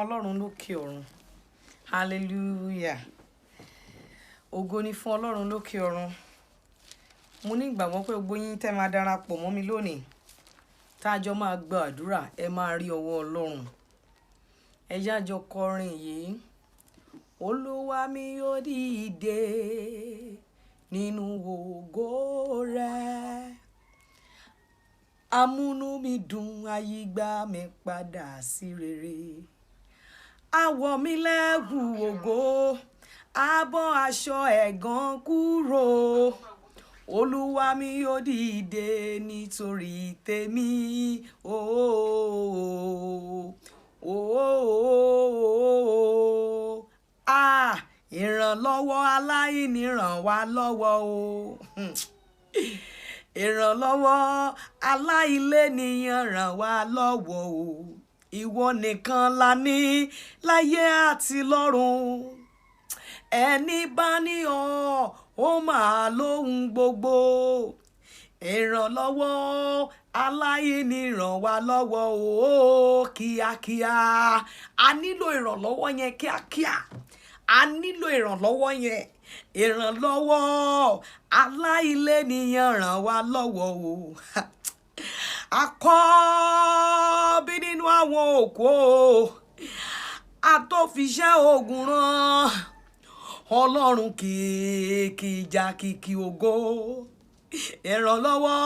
Ọlọ́run lókè ọ̀run. Hallelujah. Ògo ni fún Ọlọ́run lókè ọ̀run. Mo ní ìgbàgbọ́ pé gbogbo yín tẹ́ máa darapọ̀ mọ́ mi lónìí, tá a jọ máa gba àdúrà, ẹ máa rí ọwọ́ Ọlọ́run. Ẹ jẹ́ á jọ kọrin yìí. Olúwa mi yóò dìde nínú ògo rẹ̀. Amúnú mi dùn, àyígbà mi padà sí rere. Àwọ̀ mi lẹ́wù ògo, abọ́ aṣọ ẹ̀gàn kúrò. Olúwa mi yóò dìde nítorí tèmi. Oh, oh, ah, ìrànlọ́wọ́ aláìní ràn wá lọ́wọ́ o. Ìrànlọ́wọ́ aláìlénìyàn ràn wá lọ́wọ́ o. Ìwọ nìkan la ní láyé àti lọ́run. Ẹni bá ní ọ, ó máa lóhun gbogbo. Ìrànlọ́wọ́ aláìní ràn wá lọ́wọ́ o kíákíá. A nílò ìrànlọ́wọ́ yẹn kíákíá. A nílò ìrànlọ́wọ́ yẹn. Ìrànlọ́wọ́ aláìlénìyàn ràn wá lọ́wọ́ o. Àkọ́bí nínú àwọn òkú o. Atófiṣẹ́ ogun rán. Ọlọ́run kìkì ìjà kìkì ògo. Ìrànlọ́wọ́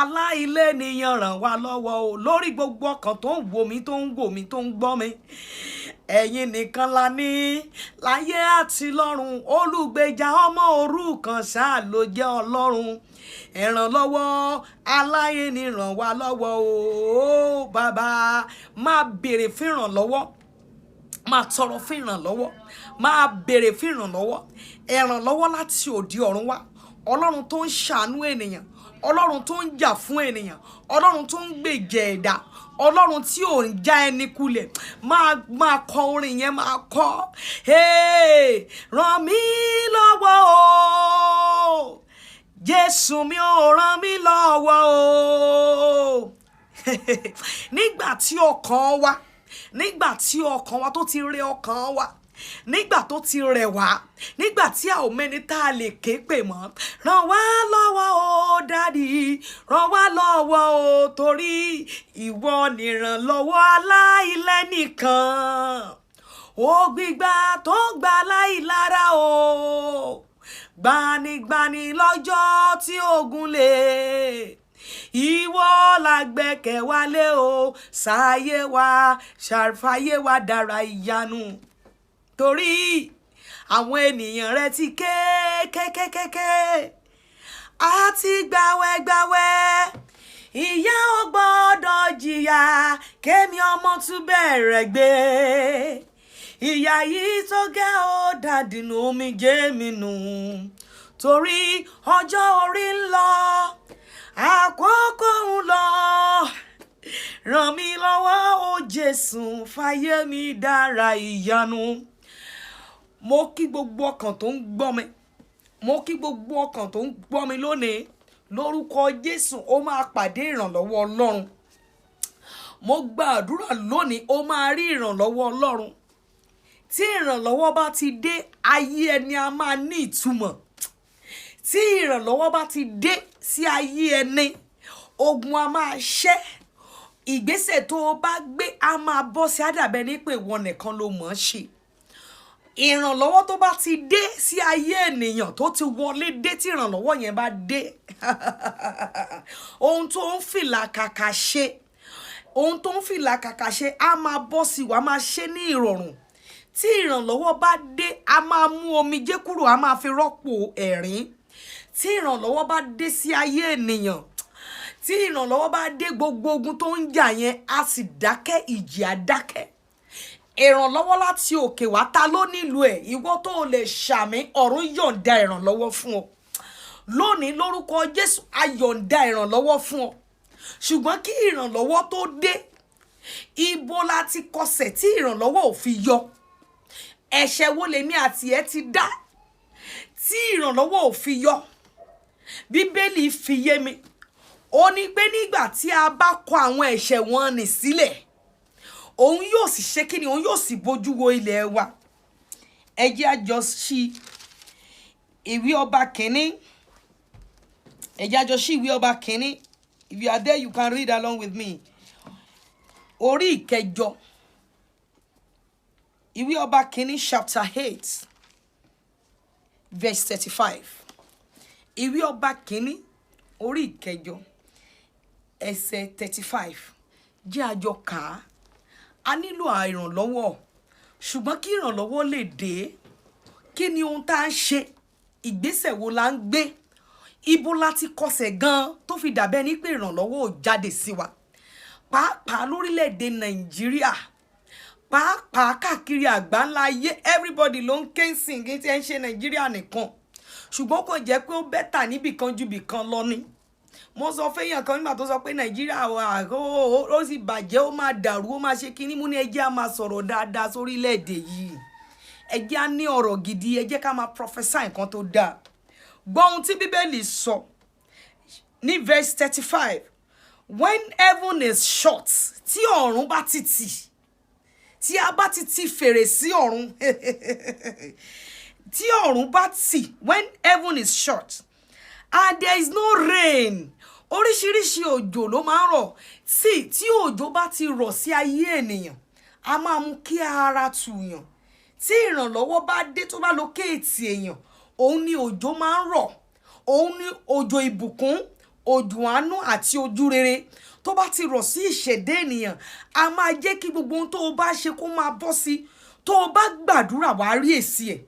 aláìlénìyàn ràn wá lọ́wọ́ o. Lórí gbogbo ọkàn tó ń wò mí, tó ń wò mí, tó ń gbọ́ mi. Ẹ̀yin nìkan la ní láyé àti lọ́run. Olùgbèjà ọmọ òrukàn ṣáà ló jẹ́ Ọlọ́run. Ìrànlọ́wọ́ aláìní ràn wá lọ́wọ́ o. Bàbá, máa béèrè fún ìrànlọ́wọ́, máa tọrọ fún ìrànlọ́wọ́, máa béèrè fún ìrànlọ́wọ́, ìrànlọ́wọ́ láti òde ọ̀run wá. Ọlọ́run tó ń ṣàánú ènìyàn, Ọlọ́run tó ń jà fún ènìyàn, Ọlọ́run tó ń gbèjà ẹ̀dá, Ọlọ́run tí ò ń já ẹni kulẹ̀. Máa kọ orin yẹn, máa kọ. Hey, ràn mí lọ́wọ́ o, Jésù mi ò, ràn mí lọ́wọ́ o. Nígbà tí ọkàn wa, nígbà tí ọkàn wa tó ti rẹ ọkàn wa, nígbà tó ti rẹ̀ wá, nígbà tí a ò mẹ́ni tá a lè ké pè mọ́, ràn wá lọ́wọ́ o, Daddy, ràn wá lọ́wọ́ o, torí ìwọ nìrànlọ́wọ́ aláìlẹ́nìkan. Ó gbígbà tó gbà láìlára o, gbanigbani lọ́jọ́ tí ogun lè, ìwọ la gbẹ́kẹ̀ wálé o. Ṣàyé wa, ṣàfàyè wa dára ìyanu, torí àwọn ènìyàn rẹ ti ké kékékéké, àti gbàwẹ̀gbàwẹ̀. Ìyá ò gbọ́dọ̀ jìyà kémi ọmọ tún bẹ̀rẹ̀ gbé. Ìyà yìí tó gẹ́ ó, dàdínú omi jẹ́ mi nù, torí ọjọ́ orí ń lọ, àkókò ń lọ. Ràn mí lọ́wọ́ ó Jésù, fàyè mi dára ìyanu. Mo kí gbogbo ọkàn tó ń gbọ́ mi, mo kí gbogbo ọkàn tó ń gbọ́ mi lónìí. Lórúkọ Jésù, ó máa pàdé ìrànlọ́wọ́ Ọlọ́run. Mo gba àdúrà lónìí, ó máa rí ìrànlọ́wọ́ Ọlọ́run. Tí ìrànlọ́wọ́ bá ti dé, ayé ẹni a máa ní ìtumọ̀. Tí ìrànlọ́wọ́ bá ti dé sí ayé ẹni, ogun a máa ṣẹ́. Ìgbésẹ̀ tó o bá gbé a máa bọ́ sí, àdàbẹ́ ní pé ìwọ nìkan ló mọ̀ ọ́n ṣe. Ìrànlọ́wọ́ tó bá ti dé sí ayé ènìyàn, tó ti wọlé dé, tí ìrànlọ́wọ́ yẹn bá dé, ohun tó ń fìlàkàkà ṣe, ohun tó ń fìlàkàkà ṣe á máa bọ́ sí, wàá máa ṣe ní ìrọ̀rùn. Tí ìrànlọ́wọ́ bá dé, a máa mú omijé kúrò, a máa fi rọ́pò ẹ̀rín. Tí ìrànlọ́wọ́ bá dé sí ayé ènìyàn, tí ìrànlọ́wọ́ bá dé, gbogbo ogun tó ń jà yẹn á sì dákẹ́, ìjì á dákẹ́. Ìrànlọ́wọ́ láti òkè wá, ta ló nílò ẹ̀? Ìwọ tó o lè ṣàmì, ọ̀run yọ̀ǹda ìrànlọ́wọ́ fún ọ lónìí. Lórúkọ Jésù, a yọ̀ǹda ìrànlọ́wọ́ fún ọ. Ṣùgbọ́n kí ìrànlọ́wọ́ tó dé, ibo la ti kọsẹ̀ tí ìrànlọ́wọ́ ò fi yọ? Ẹ̀ṣẹ̀ wo lèmi àti ẹ ti dá tí ìrànlọ́wọ́ ò fi yọ? Bíbélì fi yé mi, ó ní pé nígbà tí a bá kọ àwọn ẹ̀ṣẹ̀ wọn nì sílẹ̀, Òun yóò sì ṣe kí ni? Òun yóò sì bójú wo ilẹ̀ wa. Ẹ jẹ́ á jọ ṣí Ìwé Ọba Kìíní. Ẹ jẹ́ á jọ ṣí Ìwé Ọba Kìíní. If you are there, you can read along with me. Orí ìkẹjọ, Ìwé Ọba Kìíní, chapter 8, verse 35. Ìwé Ọba Kìíní, orí ìkẹjọ, ẹsẹ̀ 35. Jẹ́ á jọ kà á. A nílò ìrànlọ́wọ́, ṣùgbọ́n kí ìrànlọ́wọ́ lè dé, kí ni ohun tá à ń ṣe? Ìgbésẹ̀ wo la ń gbé? Ibo la ti kọsẹ̀ gan tó fi dàbẹ́ ní pé ìrànlọ́wọ́ ò jáde sí wa, pàápàá lórílẹ̀‐èdè Nàìjíríà, pàápàá káàkiri àgbáńlá ayé? Everybody ló ń ké sìn, kí tí ẹ ń ṣe Nàìjíríà nìkan, ṣùgbọ́n kò jẹ́ pé ó better níbìkan ju bìkan lọ ni. Mo sọ fẹ́yàn kan nígbà tó sọ pé Nàìjíríà wà, ó sì bàjẹ́, ó máa dàrú, ó máa ṣe kínní. Mú ní ẹ jẹ́ á máa sọ̀rọ̀ dáadáa sórílẹ̀‐èdè yìí. Ẹ jẹ́ á ní ọ̀rọ̀ gidi. Ẹ jẹ́ ká máa prophesy nǹkan tó dáa. Gbọ́ ohun tí Bíbélì sọ ní verse 35: "When heaven is shut," tí ọ̀run bá ti tì, tí a bá ti ti fèrèsé ọ̀run, tí ọ̀run bá tì, "when heaven is shut and there is no rain." Oríṣiríṣi òjò ló máa ń rọ̀. Tí òjò bá ti rọ̀ sí ayé ènìyàn, a máa mú kí ara tùyàn. Tí ìrànlọ́wọ́ bá dé, tó bá locate èèyàn, òun ni òjò máa ń rọ̀. Òun ni òjò ìbùkún, òjò àánú àti ojú rere tó bá ti rọ̀ sí ìṣẹ̀dá ènìyàn, a máa jẹ́ kí gbogbo ohun tó o bá ṣe kó máa bọ́ sí. Tó o bá gbàdúrà, wàá rí èsì ẹ̀.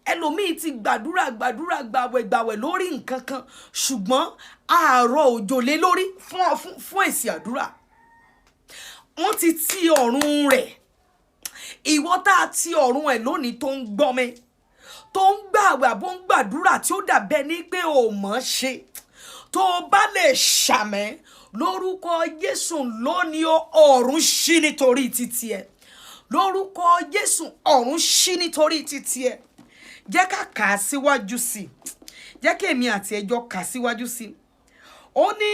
Ẹlòmíì ti gbàdúrà, gbàdúrà, gbàwẹ̀, gbàwẹ̀ lórí nǹkan kan, ṣùgbọ́n àárọ̀ òjò lé lórí fún èsì àdúrà. Wọ́n ti ti ọ̀run rẹ̀. Ìwọ tá a ti ọ̀run ẹ̀ lónìí, tó ń gbọ́ mi, tó ń gbàwẹ̀ àbó ń gbàdúrà, tí ó dàbẹ́ ní pé ò mọ̀ ṣe, tó o bá lè ṣàmẹ́ lórúkọ Jésù lónìí, ọ̀run ṣí nítorí títí ẹ. Lórúkọ Jésù, ọ̀run ṣí nítorí títí ẹ. Jẹ́ ká kà á síwájú sí i. Jẹ́ kí èmi àti ẹjọ́ kà á síwájú sí i. Ó ní,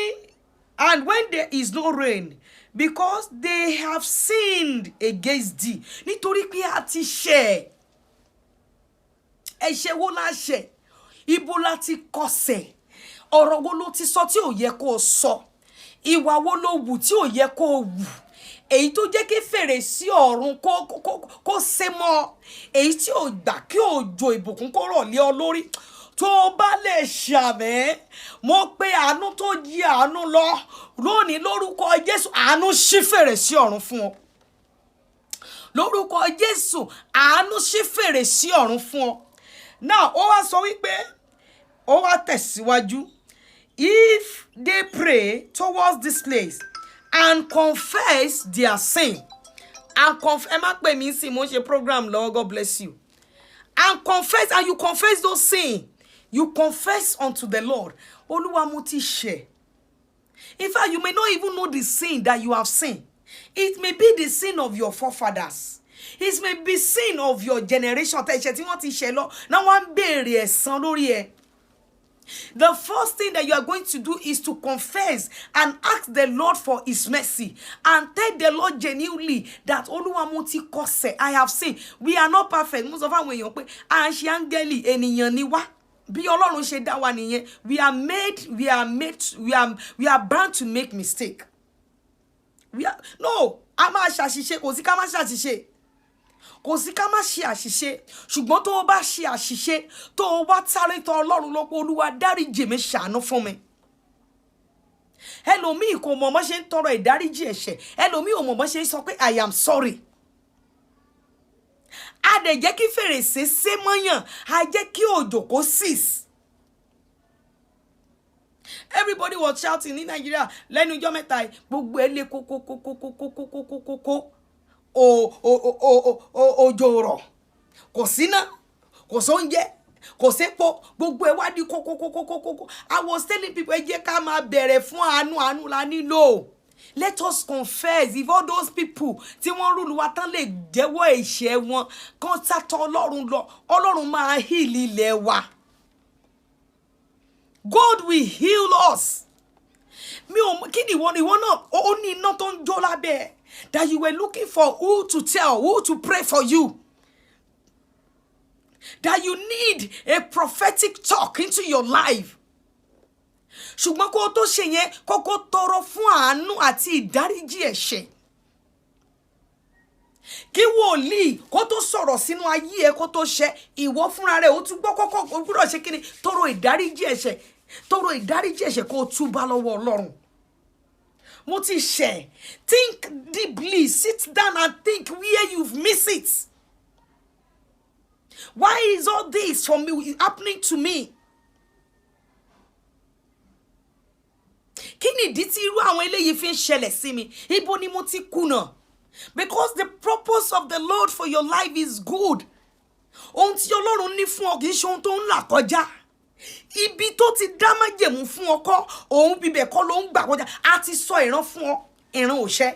"And when there is no rain, because they have sinned against thee," nítorí pé a ti ṣẹ̀. Ẹ̀ṣẹ̀ wo la ṣẹ̀? Ibo la ti kọsẹ̀? Ọ̀rọ̀ wo ló ti sọ tí ò yẹ kó o sọ? Ìwà wo ló wù tí ò yẹ kó o wù, èyí tó jẹ́ kí fèrèsé ọ̀run kó sé mọ́, èyí tí ò gbà kí òjò ìbùkún kó rọ̀ lé ọ lórí? Tó o bá lè ṣàmẹ́, mo pe àánú tó jí àánú lọ lónìí, lórúkọ Jésù, àánú ṣí fèrèsé ọ̀run fún ọ. Lórúkọ Jésù, àánú ṣí fèrèsé ọ̀run fún ọ. Now, ó wá sọ wípé, ó wá tẹ̀síwájú, "If they pray towards this place and confess their sin and ẹ má pè mí sí, mo ń ṣe program lọ́wọ́. God bless you. And confess, and you confess those sin, you confess unto the Lord, "Olúwa, mo ti ṣẹ̀." In fact, you may not even know the sin that you have sinned. It may be the sin of your forefathers, it may be sin of your generation, tẹ̀sẹ̀ tí wọ́n ti ṣẹ̀ lọ náà, wọ́n ń béèrè ẹ̀san lórí ẹ̀. The first thing that you are going to do is to confess and ask the Lord for his mercy and tell the Lord genuinely that, "Olúwa, mo ti kọsẹ̀, I have sinned." We are not perfect. Mo sọ fáwọn èèyàn pé à ń ṣe áńgẹ́lì, ènìyàn ni wá. Bí Ọlọ́run ṣe dá wa nìyẹn. We are made, we are bound to make mistake. We are no, a máa ṣàṣìṣe. Kò sí ká má ṣàṣìṣe, kò sí ká má ṣe àṣìṣe. Ṣùgbọ́n tó o bá ṣe àṣìṣe, tó o wá sáré tọ̀ Ọlọ́run lọ́pọ̀, "Olúwa, dáríjì mi, ṣàánú fún mi." Ẹlòmíì kò mọ̀ bó ṣe ń tọrọ ìdáríjì ẹ̀ṣẹ̀. Ẹlòmíì ò mọ̀ bó ṣe ń sọ pé, "I am sorry." A dẹ̀ jẹ́ kí fèrèsé sé mọ́yàn, a jẹ́ kí òjò kó cease. Everybody was shouting ní Nàìjíríà lẹ́nu ijọ́ mẹ́ta yìí. Gbogbo ẹ̀ lé kókókókókókókókó, òjò rọ̀, kò síná, kò sóúnjẹ, kò sépo, gbogbo ẹ̀ wá di kókókókókókó. I was telling people, ẹ jẹ́ ká máa bẹ̀rẹ̀ fún àánú. Àánú la nílò. Let us confess. If all those people tí wọ́n rule wa tán lè jẹ́wọ́ ẹ̀ṣẹ̀ wọn, kán sátọ̀ Ọlọ́run lọ, Ọlọ́run máa heal ilẹ̀ wa. God will heal us. Mi ò kí ni ìwọ náà ó ní iná tó ń jó lábẹ́ ẹ̀ that you were looking for who to tell, who to pray for you, that you need a prophetic talk into your life. Ṣùgbọ́n kó o tó ṣe yẹn, kọ́kọ́ tọrọ fún àánú àti ìdáríjì ẹ̀ṣẹ̀ kí wòlíì kó tó sọ̀rọ̀ sínú ayé ẹ, kó tó ṣẹ ìwọ fúnra rẹ̀, ó tún gbọ́ kọ́kọ́, ó gbọ́dọ̀ ṣe kí ni? Tọrọ ìdáríjì ẹ̀ṣẹ̀, tọrọ ìdáríjì ẹ̀ṣẹ̀, kó o túbá lọ́wọ́ Ọlọ́run. Mo ti ṣẹ̀. Think deeply. Sit down and think where you've missed it. Why is all this for me happening to me? Kí ni ìdí tí irú àwọn eléyìí fi ń ṣẹlẹ̀ sí mi? Ibo ni mo ti kùnà? Because the purpose of the Lord for your life is good. Ohun tí Ọlọ́run ní fún ọ kì í ṣe ohun tó ń là kọjá. Ibi tó ti dá májẹ̀mú fún ọ kọ́ òun, bíbẹ̀ kọ́ ló ń gbà kọjá. A ti sọ ìran fún ọ, ìran ò ṣẹ.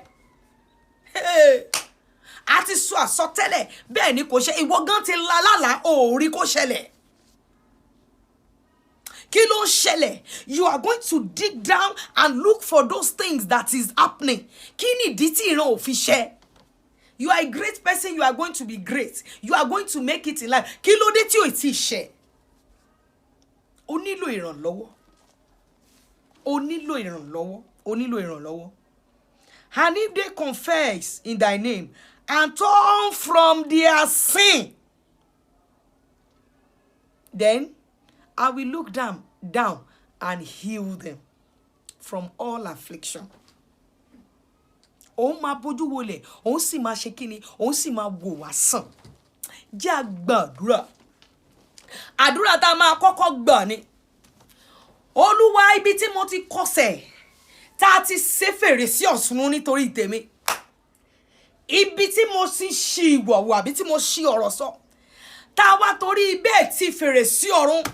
A ti sọ àsọtẹ́lẹ̀, bẹ́ẹ̀ ni kò ṣe. Ìwọ gan ti la lálàá, ò rí kó ṣẹlẹ̀. Kí ló ń ṣẹlẹ̀? You are going to dig down and look for those things that is happening. Kí ni ìdí tí ìran ò fi ṣẹ? You are a great person. You are going to be great. You are going to make it in life. Kí ló dé tí ò tí ì ṣẹ? O nílò ìrànlọ́wọ́, o nílò ìrànlọ́wọ́, o nílò ìrànlọ́wọ́. And if they confess in thy name and turn from their sin, then I will look down and heal them from all affliction. Òun máa bójú wolẹ̀, òun sì máa ṣe kíni? Òun sì máa wò wá sàn. Jẹ́ á gbàdúrà. Àdúrà tá a máa kọ́kọ́ gbà ni: Olúwa, ibi tí mo ti kọsẹ̀, tá a ti ṣe fèrèsé ọ̀run nítorí tèmi, ibi tí mo ti ṣì ìwọ̀wọ̀ àbí tí mo ṣì ọ̀rọ̀ sọ, tá a wá torí bẹ́ẹ̀ ti fèrèsé ọ̀run,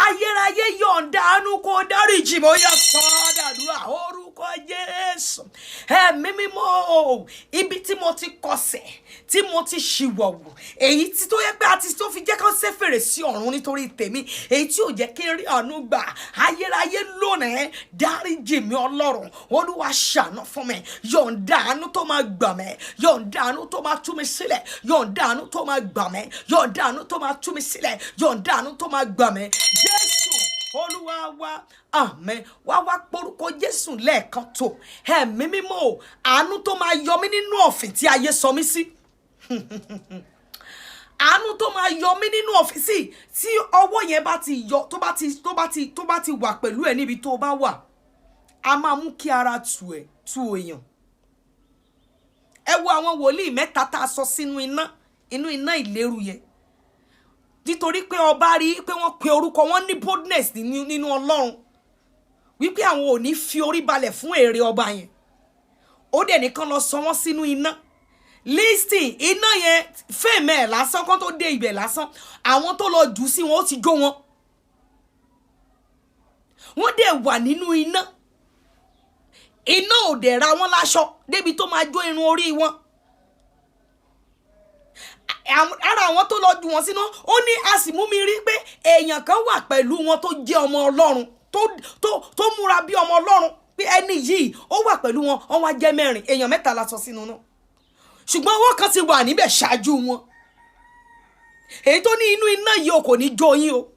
ayérayé, yọ̀ǹda àánú kó dáríjì mọ́. Yá, sọ́dàdúrà. Orúkọ Jésù. Ẹ̀mí Mímọ́ o, ibi tí mo ti kọsẹ̀, tí mo ti ṣìwọ̀wù, èyí tí tó yẹ pé àti tó fi jẹ́ kó ṣe fèrèsé ọ̀run nítorí tèmi, èyí tí ò jẹ́ kí n rí àánú gbà, ayérayé, lónìí, dáríjì mi. Ọlọ́run, Olúwa, ṣàánú fún mi. Yọ̀ǹda àánú tó máa gbà mí, yọ̀ǹda àánú tó máa tú mi sílẹ̀, yọ̀ǹda àánú tó máa gbà mí, yọ̀ǹda àánú tó máa tú mi sílẹ̀, yọ̀ǹda àánú tó máa gbà mí. Jésù Olúwa wa, àmín. Wá wá porúkọ Jésù lẹ́ẹ̀kan tó. Ẹ̀mí Mímọ́ o, àánú tó máa yọ mí nínú ọ̀fìn tí ayé sọ mí sí, àánú tó máa yọ mí nínú ọ̀fìn sí. Tí ọwọ́ yẹn bá ti yọ, tó bá ti wà pẹ̀lú ẹ níbi tó bá wà, a máa mú kí ara tù ẹ́, tù èèyàn. Ẹ wo àwọn wòlíì mẹ́ta tá a sọ sínú iná, inú iná ìléru yẹn, nítorí pé ọba rí pé wọ́n pe orúkọ wọn ní boldness nínú Ọlọ́run, wípé àwọn ò ní fi orí balẹ̀ fún èrè ọba yẹn. Ó dẹ̀ nìkan lọ sọ wọ́n sínú iná. Listen, iná yẹn fèmẹ̀ ẹ̀ lásán kán tó dé ibẹ̀ lásán, àwọn tó lọ jù sí wọn, ó ti jó wọn. Wọ́n dẹ̀ wà nínú iná, iná ò dẹ̀ ra wọ́n láṣọ débi tó máa jó irun orí wọn. Ara àwọn tó lọ jù wọ́n sínú, ó ní a sì mú mi rí pé èèyàn kan wà pẹ̀lú wọn tó jẹ́ ọmọ Ọlọ́run, tó múra bí ọmọ Ọlọ́run, pé ẹni yìí ó wà pẹ̀lú wọn. Wọ́n wá jẹ́ mẹ́rin, èèyàn mẹ́ta la sọ sínú náà, ṣùgbọ́n ọwọ́ kan ti wà níbẹ̀ ṣáájú wọn, èyí tó ní inú iná yìí o kò ní jó yín o,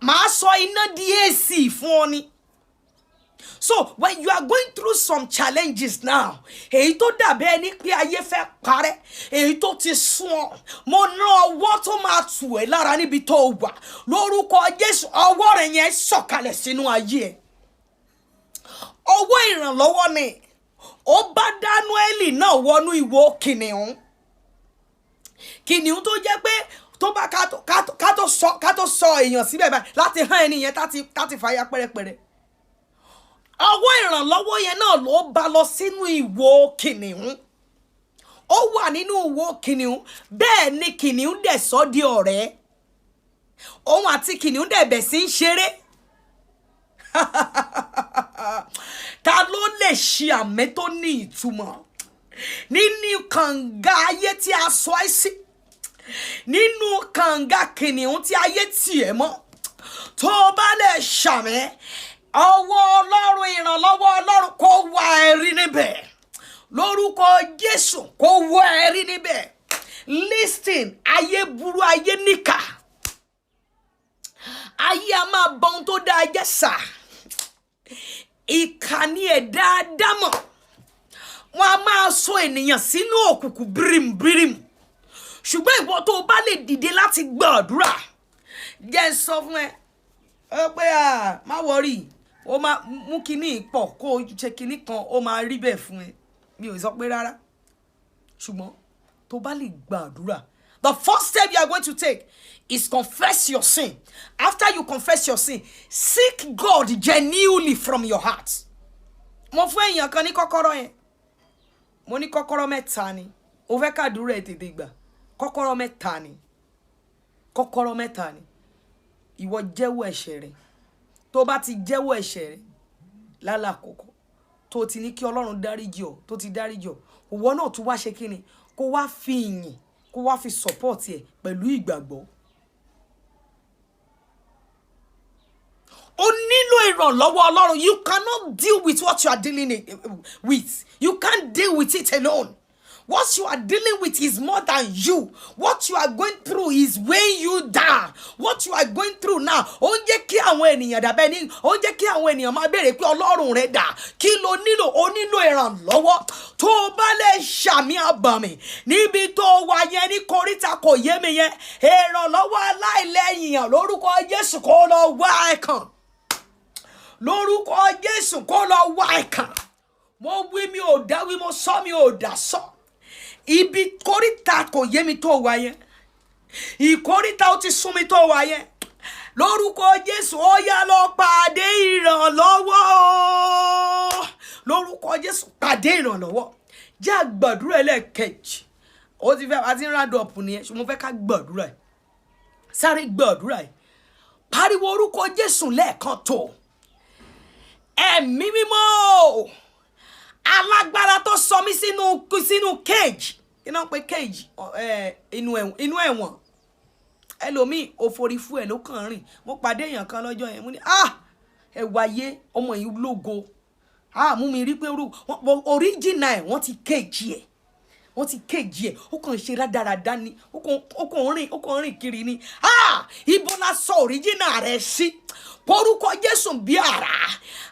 màá sọ iná di AC fún ọ ni. So when you are going through some challenges now, èyí tó dàbí ẹni pé ayé fẹ́ parẹ́, èyí tó ti sún ọ, mo ná ọwọ́ tó máa tù ẹ́ lára níbi tó wà. Lórúkọ Jésù, ọwọ́ rẹ̀ yẹn sọ̀kalẹ̀ sínú ayé ẹ̀. Ọwọ́ ìrànlọ́wọ́ ni ó bá Dáníẹ́lì náà wọnú ìwò kìnìún, kìnìún tó jẹ́ pé tó bá ká tó sọ èèyàn síbẹ̀ báyìí láti hàn ẹni yẹn tá ti fàya pẹ́rẹpẹ́rẹ. Ọwọ́ ìrànlọ́wọ́ yẹn náà ló bá lọ sínú ìwò kìnìún. Ó wà nínú ìwò kìnìún, bẹ́ẹ̀ ni kìnìún dẹ̀ sọ di ọ̀rẹ́. Òun àti kìnìún dẹ̀ bẹ̀ sí ń ṣeré. Ta ló lè ṣe àmì tó ní ìtumọ̀ nínú kànga ayé tí a sọ ẹ́ sí, nínú kànga kìnìún tí ayé tì ẹ́ mọ́? Tó o bá lè ṣàmì. Ọwọ́ Ọlọ́run, ìrànlọ́wọ́ Ọlọ́run kó wá ẹ rí níbẹ̀. Lórúkọ Jésù, kó wá ẹ rí níbẹ̀. Listen, ayé burú, ayé níkà. Ayé a máa bọ ohun tó dáa jẹ́ sà. Ìkànnì ẹ̀dá dámọ̀, wọn a máa sọ ènìyàn sínú òkùnkùn bírímù. Ṣùgbọ́n ìwọ tó o bá lè dìde láti gbàdúrà, jẹ́ ń sọ fún ẹ ẹ pé à má worry, ó máa mú kinní pọ̀, kó o ṣe kinní kan, ó máa rí bẹ́ẹ̀ fún ẹ. Mi ò sọ pé rárá, ṣùgbọ́n tó bá lè gbàdúrà, the first step you are going to take is confess your sin. After you confess your sin, seek God genuinely from your heart. Mo fún èèyàn kan ní kọ́kọ́rọ́ yẹn. Mo ní kọ́kọ́rọ́ mẹ́ta ni. O fẹ́ kàdúrà ẹ̀ tètè gbà, kọ́kọ́rọ́ mẹ́ta ni, kọ́kọ́rọ́ mẹ́ta ni. Ìwọ jẹ́wọ́ ẹ̀ṣẹ̀ rẹ. Tó bá ti jẹ́wọ́ ẹ̀ṣẹ̀ rẹ lálàkọ́kọ́, tó ti ní kí Ọlọ́run dáríjì ọ́, tó ti dáríjì ọ́, ìwọ náà tún wá ṣe kíni? Kó wá fi ìyìn, kó wá fi support ẹ̀ pẹ̀lú ìgbàgbọ́. O nílò ìrànlọ́wọ́ Ọlọ́run. You cannot deal with what you are dealing with. You can't deal with it alone. What you are dealing with is more than you. What you are going through is weighing you down. What you are going through now, ó ń jẹ́ kí àwọn ènìyàn dàbẹ́ ní, ó ń jẹ́ kí àwọn ènìyàn máa béèrè pé, "Ọlọ́run rẹ̀ dà?" Kí ló nílò? O nílò ìrànlọ́wọ́. Tó o bá lè ṣàmì àbàmì níbi tó o wà yẹn, ní koríta kò yé mi yẹn, ìrànlọ́wọ́ aláìlẹ́yìn, lórúkọ Jésù, kó lọ wá ẹ̀ kàn. Lórúkọ Jésù, kó lọ wá ẹ̀ kàn. Mo wí, mi ò dá wí. Mo sọ, mi ò dá sọ. Ibi kóríta kò yé mi tó wà yẹn, ìkóríta ó ti sún mi tó wà yẹn, lórúkọ Jésù, ó yá, lọ pàdé ìrànlọ́wọ́. Lórúkọ Jésù, pàdé ìrànlọ́wọ́. Jẹ́ àgbàdúrà ẹlẹ́ẹ̀kejì. Ó ti fẹ́ àti round up nìyẹn, ṣùgbọ́n mo fẹ́ ká gbàdúrà ẹ̀. Sáré gbàdúrà ẹ̀. Pariwo orúkọ Jésù lẹ́ẹ̀kan tó. Ẹ̀mí Mímọ́ alágbára tó sọ mí sínú cage. Kí náà pé cage? Inú ẹ̀wọ̀n. Ẹlòmíì, òfòrìfú ẹ̀ ló kàn rìn. Mo pàdé èèyàn kan lọ́jọ́ yẹn. Mo ní, "Ah, ẹ wáyé ọmọ yìí lógo." Ah, mú mi rí pé original ẹ̀, wọ́n ti cage ẹ̀, wọ́n ti cage ẹ̀. Ó kàn ṣe rádaràda ni, ó kàn rìn kiri ni. Ah, ibo la sọ original rẹ̀ sí? Porúkọ Jésù bí àrá.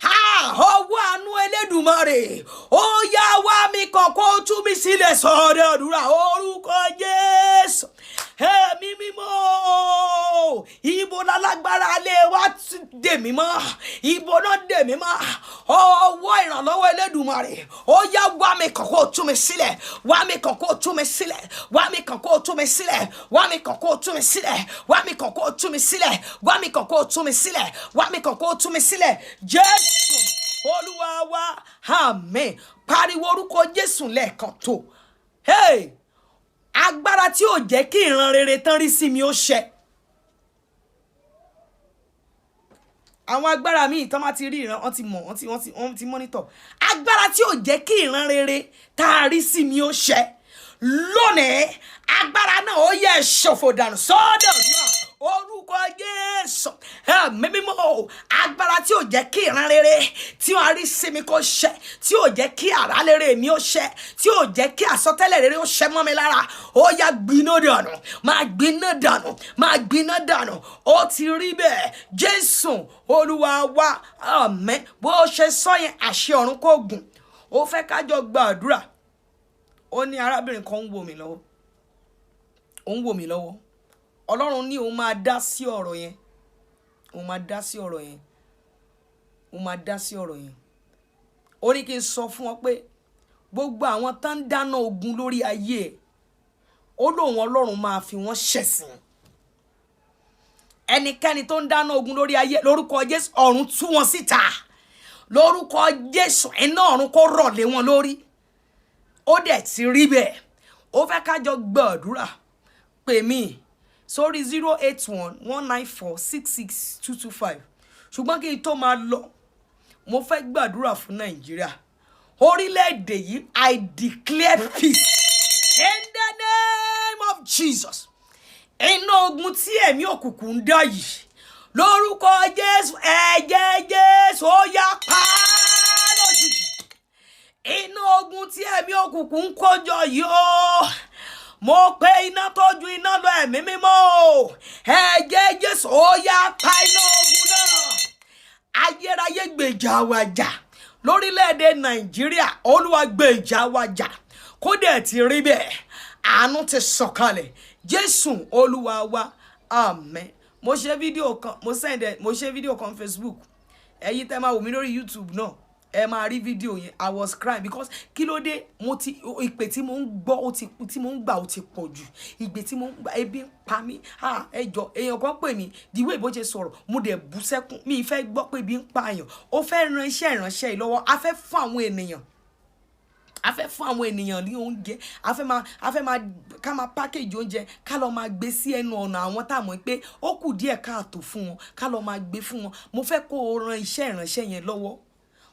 Ah, ọwọ́ àánú Elédùmarè, ó yá, wá mi kàn, kó tú mi sílẹ̀. Sọ̀rọ̀ àdúrà. Orúkọ Jésù. Ẹ̀mí Mímọ́, ibo lálágbára lé wa dè mí mọ́? Ibo náà dè mí mọ́? Ọwọ́ ìrànlọ́wọ́ Elédùmarè, ó yá, wá mi kàn, kó tú mi sílẹ̀. Wá mi kàn, kó tú mi sílẹ̀. Wá mi kàn, kó tú mi sílẹ̀. Wá mi kàn, kó tú mi sílẹ̀. Wá mi kàn, kó tú mi sílẹ̀. Wá mi kàn, kó tú mi sílẹ̀. Wá mi kàn, kó tú mi sílẹ̀. Jésù Olúwa wa, àmín. Pariwo orúkọ Jésù lẹ́ẹ̀kan tó. Hey! Agbára tí ò jẹ́ kí ìran rere tán rí sí mi ó ṣẹ. Àwọn agbára míì tán bá ti rí ìran, wọ́n ti mọ̀, wọ́n ti monitor. Agbára tí ò jẹ́ kí ìran rere tá a rí sí mi ó ṣẹ lónìí, agbára náà, ó yẹ, ṣòfò dànù. Sọ́dọ̀ náà, orúkọ Jésù. Ẹ̀mí Mímọ́, agbára tí ò jẹ́ kí ìran rere tí wọ́n rí sí mi kó ṣẹ, tí ò jẹ́ kí àrá rere mi ó ṣẹ, tí ò jẹ́ kí àsọtẹ́lẹ̀ rere ó ṣẹ mọ́ mi lára, ó yá, gbiná dànù, máa gbiná dànù, máa gbiná dànù. Ó ti rí bẹ́ẹ̀. Jésù Olúwa wa, àmín. Bó ṣe sọ yẹn, àṣẹ ọ̀run kò gùn. Ó fẹ́ kájọ gbàdúrà. Ó ní arábìnrin kan ń wò mí lọ́wọ́, ó ń wò mí lọ́wọ́. Ọlọ́run ní òun máa dá sí ọ̀rọ̀ yẹn, òun máa dá sí ọ̀rọ̀ yẹn, òun máa dá sí ọ̀rọ̀ yẹn. Ó ní kí n sọ fún ọ pé gbogbo àwọn tó ń dáná ogun lórí ayé ẹ̀, ó lóun Ọlọ́run máa fi wọ́n ṣẹ̀sín. Ẹnikẹ́ni tó ń dáná ogun lórí ayé, lórúkọ Jésù, ọ̀run tú wọn síta. Lórúkọ Jésù, iná ọ̀run kó rọ̀ lé wọn lórí. Ó dẹ̀ ti rí bẹ́ẹ̀. Ó fẹ́ kájọ gbàdúrà. Pè mí sórí 08119466225. Ṣùgbọ́n kí n tó máa lọ, mo fẹ́ gbàdúrà fún Nàìjíríà, orílẹ̀-èdè yìí. I declare peace in the name of Jesus. Iná ogun tí ẹ̀mí òkùnkùn ń dá yìí, lórúkọ Jésù, kó gbiná dànù. Lórúkọ Jésù, ẹ̀jẹ̀ Jésù, ó yá, pa á lójijì. Iná ogun tí ẹ̀mí òkùnkùn ń kójọ yìí ó, mo pe iná tó ju iná lọ, Ẹ̀mí Mímọ́ o, ẹ̀jẹ̀ Jésù, ó yá, pa iná ogun náà. Ayérayé, gbèjà wa jà lórílẹ̀‐èdè Nàìjíríà. Olúwa, gbèjà wa jà. Kó dẹ̀ ti rí bẹ́ẹ̀, àánú ti sọ̀kalẹ̀. Jésù Olúwa wa, àmín. Mo ṣe fídíò kan, mo send ẹ, mo ṣe fídíò kan Facebook. Ẹ̀yin tẹ́ máa wò mí lórí YouTube náà, ẹ máa rí fídíò yẹn. I was crying because kí ló dé? Mo ti ìpè tí mo ń gbọ́, ó ti tí mo ń gbà, ó ti pọ̀ jù. Ìpè tí mo ń gbà, ebi ń pa mí. Ah, ẹ jọ, èèyàn kan pè mí, the way bó ṣe sọ̀rọ̀, mo dẹ̀ bú sẹ́kún. Mi fẹ́ gbọ́ pé ebi ń pa èèyàn. Ó fẹ́ ran iṣẹ́ ìránṣẹ́ yìí lọ́wọ́. A fẹ́ fún àwọn ènìyàn, a fẹ́ fún àwọn ènìyàn ní oúnjẹ. A fẹ́ máa ká máa package oúnjẹ, ká lọ máa gbé sí ẹnu ọ̀nà àwọn tá a mọ̀ pé ó kù díẹ̀ káàtó fún wọn, ká lọ máa gbé fún wọn. Mo fẹ́ kó o ran iṣẹ́ ìránṣẹ́ yẹn lọ́wọ́,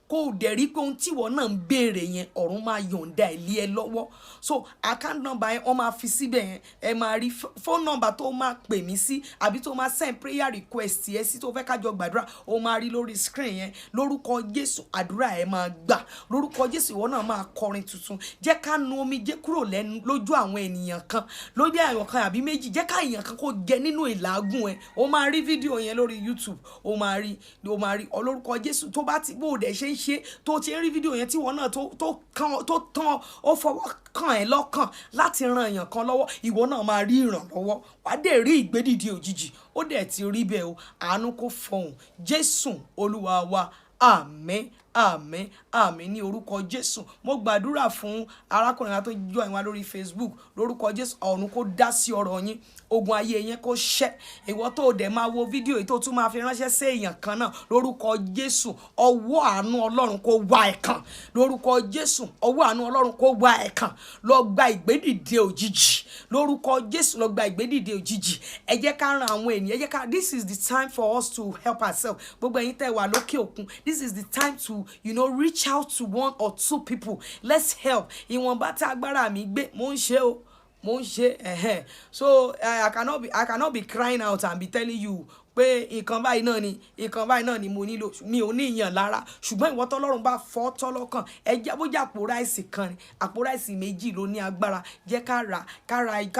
kó o dẹ̀ rí pé ohun tíwọ náà ń béèrè yẹn, ọ̀run máa yọ̀ǹda ẹ̀ lé ẹ lọ́wọ́. So account number yẹn, wọ́n máa fi síbẹ̀ yẹn, ẹ máa rí. Phone number tó máa pè mí sí àbí tó máa send prayer request yẹn sí, tó fẹ́ kájọ gbàdúrà, ó máa rí lórí screen yẹn. Lórúkọ Jésù, àdúrà ẹ máa gbà. Lórúkọ Jésù, ìwọ náà máa kọrin tuntun. Jẹ́ ká nu omijé kúrò lẹ́nu lójú àwọn ènìyàn kan, lójú àwọn kan àbí méjì. Jẹ́ ká èèyàn kan kó jẹ nínú ìlágùn ẹ. Ó máa rí fídíò yẹn lórí YouTube, ó máa rí, ó máa rí. Olórúkọ Jésù, tó bá ti bó o dẹ̀ ṣe ń ṣe, tó ti ń rí fídíò yẹn, tí ìwọ náà tó kàn, tó tán, ó fọwọ́ kàn ẹ́ lọ́kàn láti ran èèyàn kan lọ́wọ́, ìwọ náà máa rí ìrànlọ́wọ́, wàá dẹ̀ rí ìgbédìde òjijì. Ó dẹ̀ ti rí bẹ́ẹ̀ o. Àánú kó fọhùn. Jésù Olúwa wa, àmín, àmín, àmín ní orúkọ Jésù. Mo gbàdúrà fún arákùnrin wa tó join wa lórí Facebook. Lórúkọ Jésù, ọ̀run kó dá sí ọ̀rọ̀ yín, ogun ayé yẹn kó ṣẹ́. Ìwọ tó dẹ̀ máa wo fídíò yìí, tó tún máa fi ránṣẹ́ sí èèyàn kan náà, lórúkọ Jésù, ọwọ́ àánú Ọlọ́run kó wá ẹ̀ kàn. Lórúkọ Jésù, ọwọ́ àánú Ọlọ́run kó wá ẹ̀ kàn. Lọ gba ìgbédìde òjijì. Lórúkọ Jésù, lọ gba ìgbédìde òjijì. Ẹ jẹ́ ká ran àwọn ènìyàn, ẹ jẹ́ ká. This is the time for us to help ourselves. Gbogbo ẹ̀yin tẹ́ wà lókè òkun, this is the time to reach out to one or two people. Let's help. Ìwọ̀nba tí agbára mi gbé, mò ń ṣe o, mo ń ṣe ẹ̀hẹ́n. So I cannot be crying out and be telling you pé nǹkan báyìí náà ni, nǹkan báyìí náà ni mo nílò. Mi ò ní ìyàn lára, ṣùgbọ́n ìwọ tọ́lọ́run bá fọ́ tọ́lọ́kàn, ẹ jẹ́ bójá àpò rice kan ni, àpò rice méjì ló ní agbára, jẹ́ ká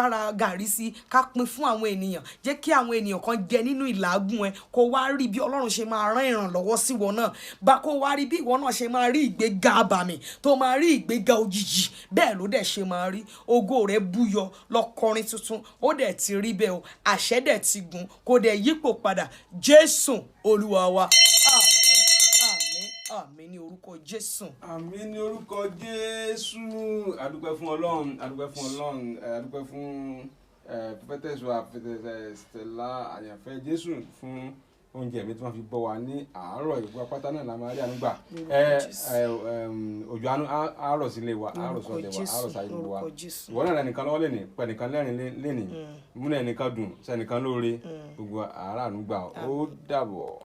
ra gàrí sí, ká pín fún àwọn ènìyàn. Jẹ́ kí àwọn ènìyàn kan jẹ nínú ìlágùn ẹ, kó wá rí bí Ọlọ́run ṣe máa rán ìrànlọ́wọ́ sí ìwọ náà bá, kó wá rí bí ìwọ náà ṣe máa rí ìgbéga àbàmì, tó máa rí ìgbéga òjijì. Bẹ́ẹ̀ ló dẹ̀ ṣe máa rí. Ògo rẹ̀ búyọ, lọ kọrin tuntun. Ó dẹ̀ ti rí bẹ́ẹ̀ o, àṣẹ dẹ̀ ti gùn, kó dẹ̀ yípo padà. Jésù Olúwa wa, àmín, àmín, àmín ní orúkọ Jésù. Àmín ní orúkọ Jésù. Adúpẹ́ fún Ọlọ́run, adúpẹ́ fún Ọlọ́run, adúpẹ́ fún prophetess wa, Prophetess Stella Àyànfẹ́ Jésù, fún oúnjẹ mi tí wọ́n fi bọ́ wa ní àárọ̀. Ìgbà pátá náà la máa rí àánú gbà. Òjò àánú àárọ̀ sílé wa, àárọ̀ sọ̀dẹ̀ wa, àárọ̀ sáyé gbogbo wa. Lórúkọ Jésù. Ìwọ náà lẹ́nìkan lọ́wọ́ lẹ́nìí, pẹ̀nìkan lẹ́rìn lẹ́nìí, múnà ẹnìkan dùn, sẹ́nìkan lóore. Gbogbo àárọ̀ àánú gbà. Ó dàbọ̀.